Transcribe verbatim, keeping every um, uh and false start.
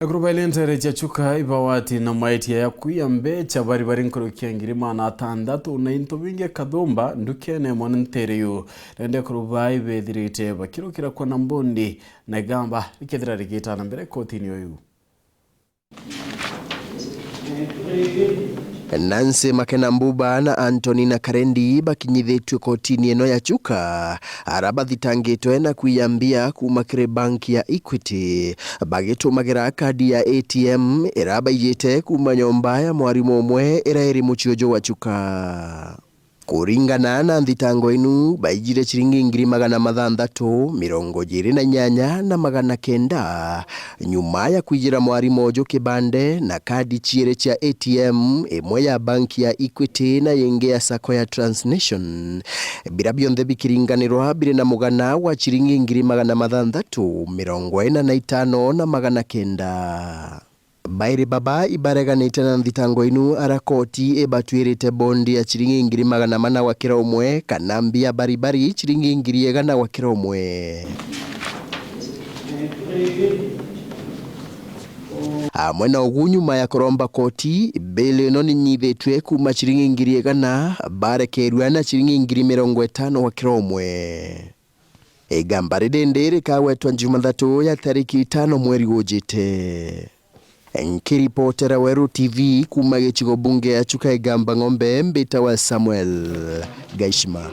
Ekuru ba ile ntere cia Chuka ibawati na maitia ya kwiya mbecha bari bari nkuruki ya ngiri magana atandatu na into bingi kathumba ndukene mwana ntere yu. Rende ekuru ba ibethirite bakirukira kwa na mbondi na igamba rikethira rigitana mbere kotini uyu. Nancy Makena Mbuba na Anthony na Karendi bakinyithitue kotini ino ya Chuka, ara bathitangitwe na kwiya mbia kuma kiri banki ya Equity, bagitumagira kadi ya A T M ira baiyite kuma nyomba ya mwarimu umwe ira iri mucii uju wa Chuka. Kuringana na nthitango inu, baijire ciringi ngiri magana mathanthatu, mirongo jiri na inyanya na magana kenda, nyuma ya kwijira mwarimu uju kibande na kadi ciiri cia A T M, imwe ya banki ya Equity na yingi ya sacco ya Transnation, bira bionthe bikiringanirwa biri na mugana wa ciringi ngiri magana mathanthatu, mirongo ina na itano na magana kenda. Bairi baba ibareganite na nthitango inu, ara koti ibatuirite bondi ya ciringi ngiri magana mana gwa kira umwe, kana mbia baribari ciringi ngiri igana gwa kira umwe. Amwe na ugu, nyuma ya kuromba koti, bili ino ninyithitue kuma ciringi ngiri igana, barekerua na ciringi ngiri mirongo itano gwa kira umwe. Igamba riri ndi rikagwetwa Jumathatu ya tariki itano mweri ujite. Nkiripotera Weru T V kuma gicigo bunge ya Chuka Igamba Ng'ombe, mbitawa Samuel Gaishima.